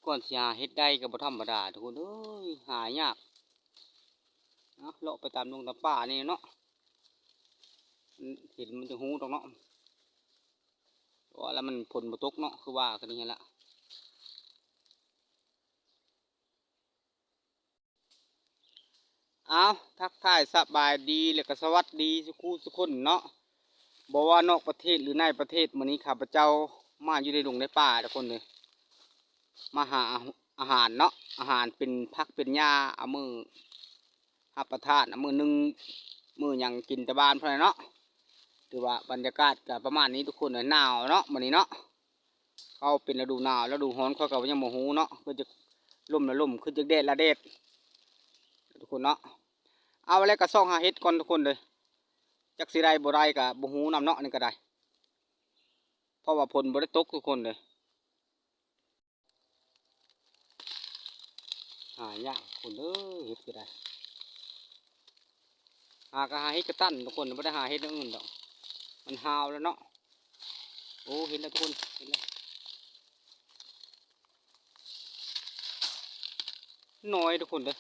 ກ່ອນຊິຫາເຫັດໄດ້ກໍບໍ່ທຳມະດາທຸກຄົນເອີຍ ຫາຍາກ. ເອົາ ເລາະໄປຕາມດົງຕາມປ່ານີ້ເນາະ ມັນເຫັນມັນຈະຮູ້ດອກເນາະ ເພາະວ່າລະມັນຝົນບໍ່ຕົກເນາະ ຄືວ່າກັນນີ້ຫັ້ນລະ. ເອົາ ທັກທາຍສະບາຍດີ ແລະກະສະຫວັດດີສູ່ຄູ່ສູ່ຄົນເນາະ ບໍ່ວ່ານອກປະເທດ ຫຼື ໃນປະເທດ. ມື້ນີ້ຂ້າພະເຈົ້າມາຢູ່ໃນດົງໃນປ່າທຸກຄົນເອີຍ ມາຫາອາຫານເນາະ ອາຫານເປັນຜັກເປັນຫຍ້າ ເອົາມື້ຮັບປະທານ ເອົາມື້ໜຶ່ງ ມື້ຫຍັງກິນແຕ່ບ້ານພຸ້ນແຫຼະເນາະ. ຖືວ່າບັນຍາກາດກະປະມານນີ້ທຸກຄົນເອີຍ ໜາວເນາະ ມື້ນີ້ເນາະ. ເຂົ້າເປັນລະດູໜາວ ລະດູຮ້ອນຂ້ອຍກໍຍັງບໍ່ຮູ້ເນາະ ຄືຈະລົມລະລົມ ຄືຈະແດດລະແດດ ທຸກຄົນເນາະ. ເອົາແລ້ວກໍຊອກຫາເຫັດກ່ອນທຸກຄົນເດີ ຈັກຊິໄດ້ບໍ່ໄດ້ກໍບໍ່ຮູ້ນຳເນາະ ອັນນີ້ກໍໄດ້ ເພາະວ່າຝົນບໍ່ໄດ້ຕົກທຸກຄົນເດີ. ຫາຍາກຄົນເອີຍ ເຫັດກໍໄດ້ ຫາກໍຫາເຫັດກະຕັນທຸກຄົນ ບໍ່ໄດ້ຫາເຫັດຢ່າງອື່ນດອກ ມັນຫາວແລ້ວເນາະ. ໂອ້ ເຫັນແລ້ວທຸກຄົນ ເຫັນແລ້ວ ນ້ອຍທຸກຄົນເດີ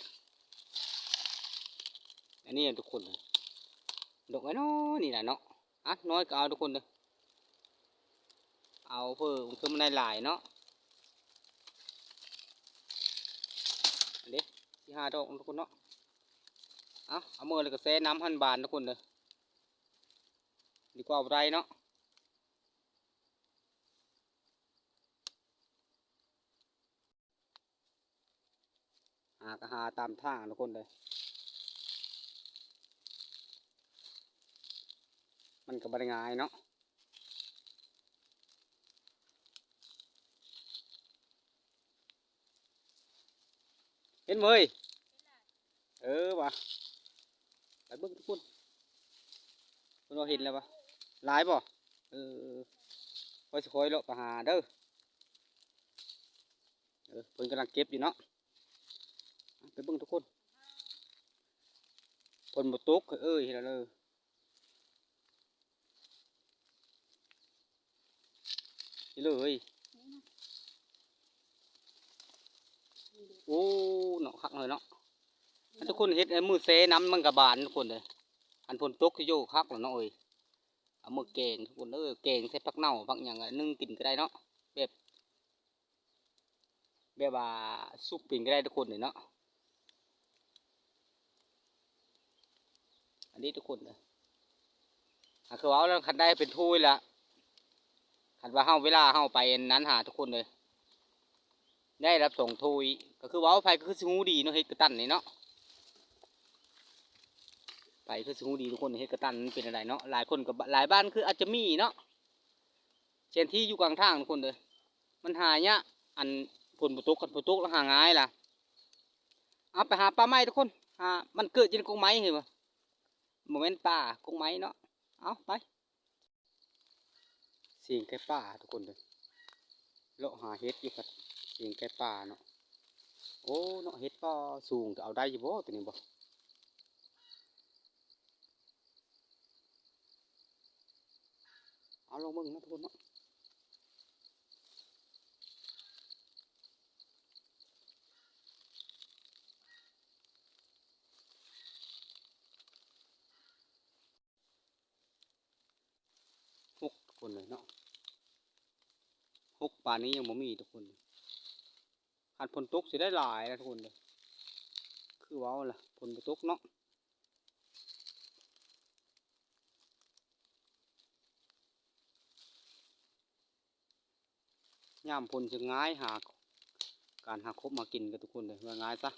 ອັນນີ້ທຸກຄົນ ດອກນ້ອຍໆນີ້ລະເນາະ. ອ່ະ ນ້ອຍກໍເອົາທຸກຄົນເດີ ເອົາເພີ່ມ ເພີ່ມມັນໄດ້ຫຼາຍເນາະ. ອັນເດ້ ສີ່ຫ້າດອກທຸກຄົນເນາະ. ເອົາ ເອົາເມືອແລ້ວກໍແຊ່ນ້ຳຫັ້ນບານທຸກຄົນເດີ ດີກວ່າບໍ່ໄດ້ເນາະ. ຫາກໍຫາຕາມທາງທຸກຄົນເດີ ມັນກໍບໍ່ໄດ້ງ່າຍເນາະ. ເຫັນບໍ່ເຮີ້ຍ? ເອີ ວ່າ ໄປເບິ່ງທຸກຄົນ ເພິ່ນວ່າເຫັນແລ້ວວ່າ ຫຼາຍບໍ່? ເອີ ຂ້ອຍຊິຄ່ອຍເລາະໄປຫາເດີ. ເອີ ເພິ່ນກຳລັງເກັບຢູ່ເນາະ ໄປເບິ່ງທຸກຄົນ. ຝົນບໍ່ຕົກ ເອີ ເຫັນແລ້ວເດີ ນີ້ເລີຍ ໂອ້ ເນາະ ຄັກເລີຍເນາະ. ອັນທຸກຄົນເຮັດໃນມື້ແຊ່ນ້ຳມັນກະບານທຸກຄົນເດີ ອັນຝົນຕົກຢູ່ຄັກແລ້ວເນາະເອີຍ. ເອົາມາແກງທຸກຄົນເດີ ແກງໃສ່ຜັກເນົ່າຜັກຫຍັງ ໜຶ້ງກິນກໍໄດ້ເນາະ ແບບ ແບບວ່າສຸກກິນກໍໄດ້ທຸກຄົນເລີຍເນາະ. ອັນນີ້ທຸກຄົນເດີ ຫາຄືເວົ້າແລ້ວ ຄັນໄດ້ເປັນຖ້ວຍລະ ຄັນວ່າເຮົາ ເວລາເຮົາໄປອັນນັ້ນຫາທຸກຄົນເລີຍ ໄດ້ຮັບສອງຖ້ວຍ. ກໍຄືເວົ້າ ໃຜກໍຄືຊິຮູ້ດີເນາະ ເຫັດກະຕັນນີ້ເນາະ ໃຜຄືຊິຮູ້ດີທຸກຄົນ ເຫັດກະຕັນມັນເປັນແນວໃດເນາະ. ຫຼາຍຄົນກໍ ຫຼາຍບ້ານຄືອາດຈະມີເນາະ ແທນທີ່ຢູ່ກາງທາງທຸກຄົນເດີ ມັນຫາຍາກ ອັນຝົນບໍ່ຕົກ ຄັນຝົນຕົກແລ້ວຫາງ່າຍລະ. ເອົາໄປຫາປ່າໄມ້ທຸກຄົນ ຫາ ມັນເກີດຢູ່ໃນກົກໄມ້ເຫັນບໍ່? ບໍ່ແມ່ນປ່າ ກົກໄມ້ເນາະ. ເອົາໄປ ສຽງໄກ່ປ່າທຸກຄົນເດີ ເລາະຫາເຫັດຢູ່ກັບສຽງໄກ່ປ່າເນາະ. ໂອ້ເນາະ ເຫັດປ່າສູງ ຈະເອົາໄດ້ຢູ່ບໍ່ໂຕນີ້ບໍ່? ເອົາລອງເບິ່ງເນາະທຸກຄົນເນາະ. ຫົກທຸກຄົນເລີຍເນາະ ຫົກປານນີ້ຍັງບໍ່ມີທຸກຄົນ. ຄັນຝົນຕົກຊິໄດ້ຫຼາຍນະທຸກຄົນເດີ ຄືເວົ້າລະ ຝົນບໍ່ຕົກເນາະ. ຍາມຝົນຊິງ່າຍຫາ ການຫາຄົບຫາກິນກັນທຸກຄົນເດີ ວ່າງ່າຍຊະ.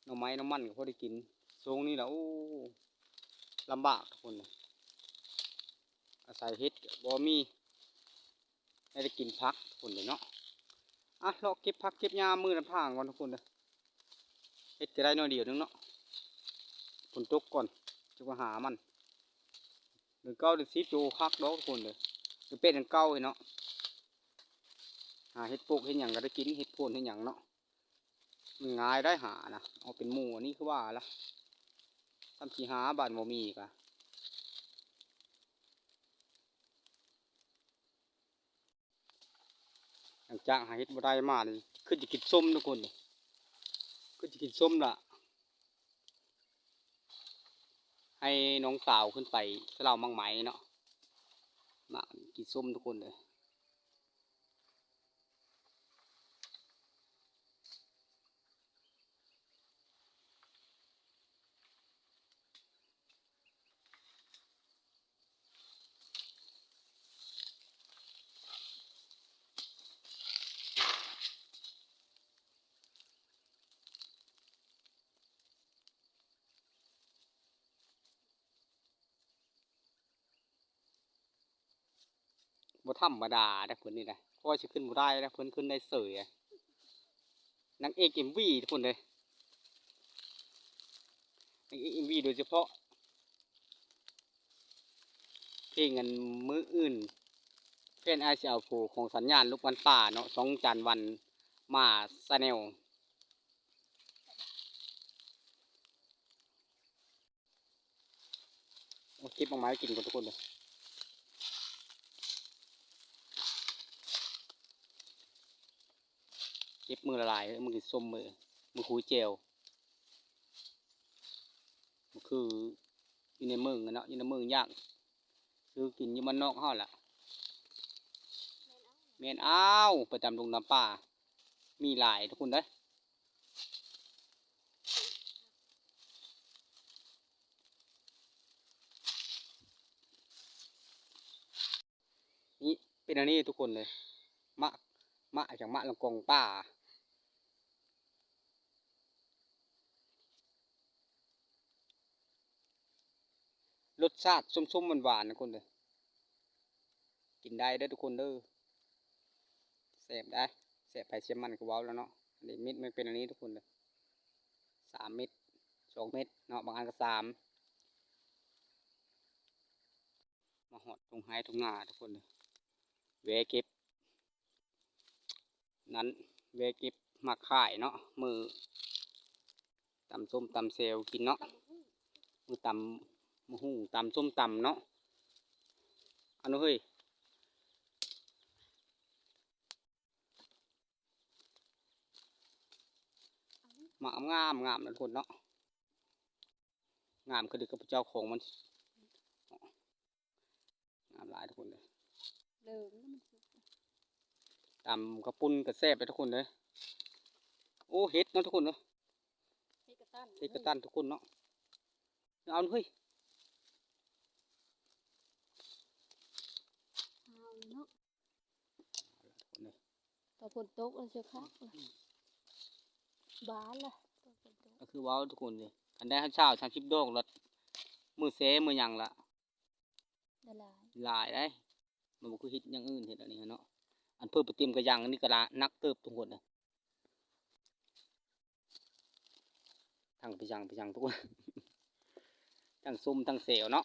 ໜໍ່ໄມ້ໜໍ່ມັນກໍພໍໄດ້ກິນ ຊ່ວງນີ້ລະ ໂອ້ ລຳບາກທຸກຄົນເດີ ອາໄສເຫັດກໍບໍ່ມີ ໄດ້ແຕ່ກິນຜັກພຸ້ນເດ້ເນາະ. ອ່ະ ເລາະເກັບຜັກເກັບຫຍ້າມື້ນຳທາງກ່ອນທຸກຄົນເດີ ເຮັດກໍໄດ້ໜ້ອຍດຽວໜຶ່ງເນາະ. ຝົນຕົກກ່ອນ ຈະໄປຫາມັນ ເດືອນເກົ້າເດືອນສິບ ໂອ້ ຄັກດອກທຸກຄົນເດີ ເດືອນແປດເດືອນເກົ້າເນາະ. ຫາເຫັດໂປກເຫັດຫຍັງກໍໄດ້ກິນ ເຫັດໂພນເຫັດຫຍັງເນາະ. ມັນງ່າຍໄດ໋ຫານະ ເອົາເປັນໝູ່ ອັນນີ້ຄືວ່າລະ ສ່ຳຊິຫາບາດບໍ່ມີກະ ຫຼັງຈາກຫາເຫັດບໍ່ໄດ້ມານີ້ ຄືຈະກິນສົ້ມທຸກຄົນ ຄືຈະກິນສົ້ມລະ ໃຫ້ນ້ອງສາວຂຶ້ນໄປສະເຫຼົາໝາກໄມ້ເນາະ ມາກິນສົ້ມທຸກຄົນເດີ. ບໍ່ທຳມະດາເດ້ເພິ່ນນີ້ນະ ຂ້ອຍຊິຂຶ້ນບໍ່ໄດ້ເດ້ ເພິ່ນຂຶ້ນໄດ້ເສີຍ. ນາງເອກເອັມວີທຸກຄົນເດີ ນາງເອກເອັມວີໂດຍສະເພາະ ເພງອັນມື້ອື່ນ ແຟນອ້າຍຊິເອົາໂຜຂອງສັນຍານລູກວັນປ່າເນາະ ຂອງຈານວັນມາແຊນແນວ. ໂອ້ ເກັບໝາກໄມ້ກິນກ່ອນທຸກຄົນເດີ ເກັບມື້ລະຫຼາຍ ມື້ກິນສົ້ມ ມື້ ມື້ຄຸຍແຈ່ວ ຄືຢູ່ໃນເມືອງເນາະ ຢູ່ໃນເມືອງຍາກ ຊື້ກິນຢູ່ບ້ານນອກເຮົາລະ ແມ່ນ ອ້າວ ໄປຕາມດົງຕາມປ່າ ມີຫຼາຍທຸກຄົນເດີ. ນີ້ເປັນອັນນີ້ທຸກຄົນເລີຍ ໝາກ ໝາກຫຍັງ ໝາກລອງກອງປ່າ ລົດຊາດສົ້ມໆຫວານໆ ທຸກຄົນເດີ ກິນໄດ້ເດີທຸກຄົນເດີ ແຊບໄດ໋ ແຊບໃຜແຊບມັນ ຄືເວົ້າແລ້ວເນາະ. ອັນນີ້ເມັດມັນເປັນອັນນີ້ທຸກຄົນເດີ ສາມເມັດ ສອງເມັດເນາະ ບາງອັນກໍສາມ. ມາຮອດທົ່ງໄຮ່ທົ່ງນາທຸກຄົນເດີ ແວ່ເກັບນັ້ນ ແວ່ເກັບໝາກຂາຍເນາະ ມື້ຕຳສົ້ມຕຳແຈ່ວກິນເນາະ ມື້ຕຳ ມື້ຫຸ້ງຕຳສົ້ມຕຳເນາະ. ອັນນັ້ນເຮີ້ຍ ໝາກງາມໆ ນະທຸກຄົນເນາະ ງາມຄືເດີກັບເຈົ້າຂອງມັນ ງາມຫຼາຍທຸກຄົນເດີ ເລີ່ມແລ້ວມັນສຸກ ຕຳເຂົ້າປຸ້ນກໍແຊບເດີທຸກຄົນເດີ. ໂອ້ ເຫັດເນາະທຸກຄົນເດີ ເຫັດກະຕັນ ເຫັດກະຕັນທຸກຄົນເນາະ ເອົາເຮີ້ຍ ເອົາເນາະ. ຕອນຝົນຕົກມັນຊິຄັກລະ ບານລະ ຕອນຝົນຕົກ ກໍຄືເວົ້າທຸກຄົນເດ້ ຄັນໄດ້ຊາວສາມສິບດອກລະ ມື້ແຊມື້ຫຍັງລະ ໄດ້ຫຼາຍ ຫຼາຍໄດ໋. ມັນບໍ່ຄືເຮັດຢ່າງອື່ນ ເຮັດອັນນີ້ເນາະ ອັນເພີ່ມໄປເຕັມກະຍັງ ອັນນີ້ກໍລະ ໜັກເຕີບທຸກຄົນເດ້. ທັງໄປຍັງ ໄປຍັງທຸກຄົນ ທັງສົ້ມທັງແຈ່ວເນາະ.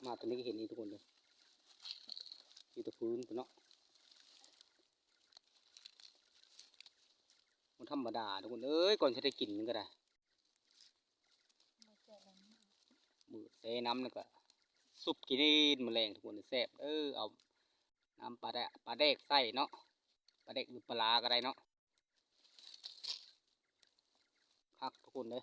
ມາຕອນນີ້ກໍເຫັນນີ້ທຸກຄົນເດີ ຢູ່ແຕ່ພື້ນພຸ້ນເນາະ ບໍ່ທຳມະດາທຸກຄົນເອີຍ ກ່ອນຊິໄດ້ກິນກໍໄດ້ ມືແຊ່ນ້ຳ ແລ້ວກໍຊຸບກິນມື້ແລງທຸກຄົນ ແຊບເດີ. ເອົານ້ຳປາແດກ ປາແດກໃສ່ເນາະ ປາແດກ ຫຼື ປາຫຼ້າກໍໄດ້ເນາະ. ຄັກທຸກຄົນເດີ.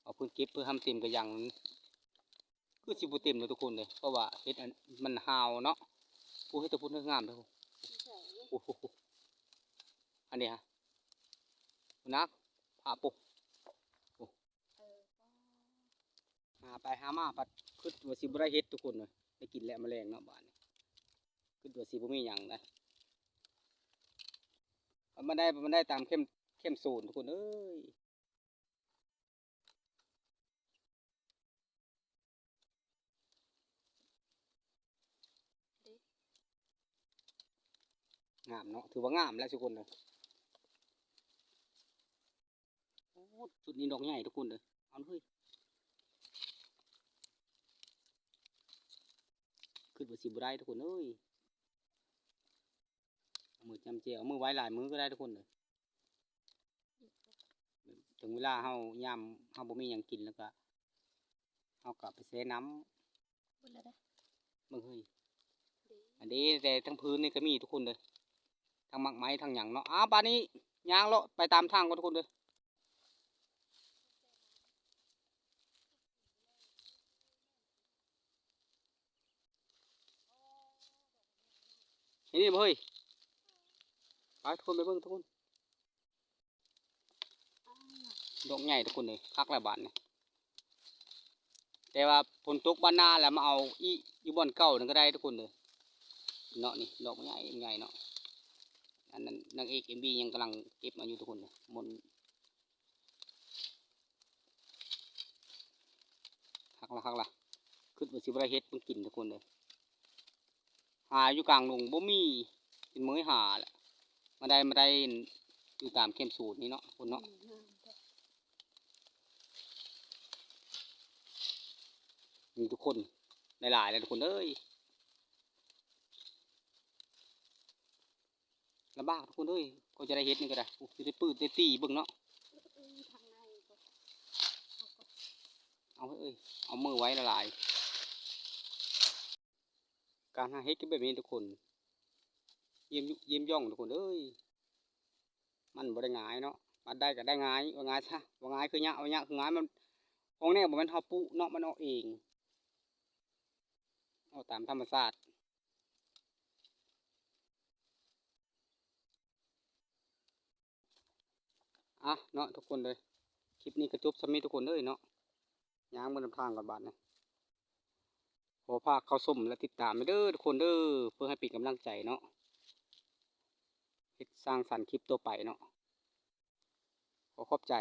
ເອົາເພິ່ນເກັບເພື່ອໃຫ້ມັນເຕັມກະຍັງ ຄືຊິບໍ່ເຕັມເນາະທຸກຄົນເດີ ເພາະວ່າເຫັດອັນມັນຫາວເນາະ. ຜູ້ເຮັດແຕ່ພຸ້ນງາມເດີ ໂອ້ໂຫ ອັນນີ້ຮະ ໜັກ ພາປຸ ໂອ້ ຫາໄປຫາມາ ພັດຄິດວ່າຊິບໍ່ໄດ້ເຫັດທຸກຄົນເອີຍ ໄດ້ກິນແລ້ວມະແລງເນາະ ບາດນີ້ຄິດວ່າຊິບໍ່ມີຫຍັງນະ. ມັນໄດ້ ມັນໄດ້ຕາມເຂັ້ມ ເຂັ້ມສູນທຸກຄົນເອີຍ. ງາມເນາະ ຖືວ່າງາມແລ້ວທຸກຄົນເອີຍ. ໂອ້ ຈຸດນີ້ດອກໃຫຍ່ທຸກຄົນເອີຍ ເອົາເຮີ້ຍ ຄິດວ່າຊິບໍ່ໄດ້ທຸກຄົນເອີຍ. ເອົາມືຈ້ຳແຈ່ວ ເອົາມືໄວ້ຫຼາຍມື້ກໍໄດ້ທຸກຄົນເອີຍ. ເຖິງເວລາເຮົາ ຍາມເຮົາບໍ່ມີຫຍັງກິນແລ້ວກໍ ເຮົາກໍໄປແຊ່ນ້ຳ ເບິ່ງເຮີ້ຍ ອັນນີ້ແຕ່ທັງພື້ນນີ້ກໍມີທຸກຄົນເດີ ທັງໝາກໄມ້ທັງຫຍັງເນາະ. ອ້າວ ບາດນີ້ຍ່າງເລາະໄປຕາມທາງກ່ອນທຸກຄົນເດີ. ເຫັນນີ້ບໍ່ເຮີ້ຍ? ໄປທຸກຄົນ ໄປເບິ່ງທຸກຄົນ. ດອກໃຫຍ່ທຸກຄົນເອີຍ ຄັກແລ້ວບາດນີ້. ແຕ່ວ່າຝົນຕົກບາດໜ້າແລ້ວມາເອົາອີກຢູ່ບ່ອນເກົ່ານັ້ນກໍໄດ້ທຸກຄົນເອີຍເນາະ. ນີ້ດອກໃຫຍ່ໃຫຍ່ເນາະ. ອັນນັ້ນນາງເອກເອັມວີຍັງກຳລັງເກັບມາຢູ່ທຸກຄົນເອີຍ. ມົນ ຄັກລະ ຄັກລະ ຄິດວ່າຊິບໍ່ໄດ້ເຮັດມັນກິນທຸກຄົນເອີຍ. ຫາຢູ່ກາງດົງບໍ່ມີ ເປັນມື້ຫາແຫຼະ ມາໄດ້ ມາໄດ້ຢູ່ຕາມແຄມໂຊນນີ້ເນາະ ຄົນເນາະ. ນີ້ທຸກຄົນ ຫຼາຍໆແລ້ວທຸກຄົນເອີຍ. ລຳບາກທຸກຄົນເອີຍ ກໍຈະໄດ້ເຮັດນີ້ກໍໄດ້. ໂອ້ ຊິໄດ້ປືດໄດ້ຕີເບິ່ງເນາະ. ເອົາເອີຍ ເອົາມືໄວ້ຫຼາຍໆ. ການຫາເຫັດກໍແບບນີ້ທຸກຄົນ ຢ້ຽມຍຸ ຢ້ຽມຢ່ອງທຸກຄົນເອີຍ. ມັນບໍ່ໄດ້ງ່າຍເນາະ ບາດໄດ້ກໍໄດ້ງ່າຍ ວ່າງ່າຍຊະ ວ່າງ່າຍຄືຍາກ ວ່າຍາກຄືງ່າຍ. ມັນ ຂອງແນວບໍ່ແມ່ນເຮົາປູກເນາະ ມັນອອກເອງ ອອກຕາມທຳມະຊາດ. ອ່ະເນາະທຸກຄົນເອີຍ ຄລິບນີ້ກໍຈົບສ່ຳນີ້ທຸກຄົນເອີຍເນາະ. ຍ່າງເບິ່ງນຳທາງກ່ອນບາດນີ້. ຂໍຝາກເຂົ້າຊົມ ແລະ ຕິດຕາມເດີທຸກຄົນເດີ ເພື່ອໃຫ້ເປັນກຳລັງໃຈເນາະ ເຮັດສ້າງສັນຄລິບຕໍ່ໄປເນາະ. ຂໍຂອບໃຈ.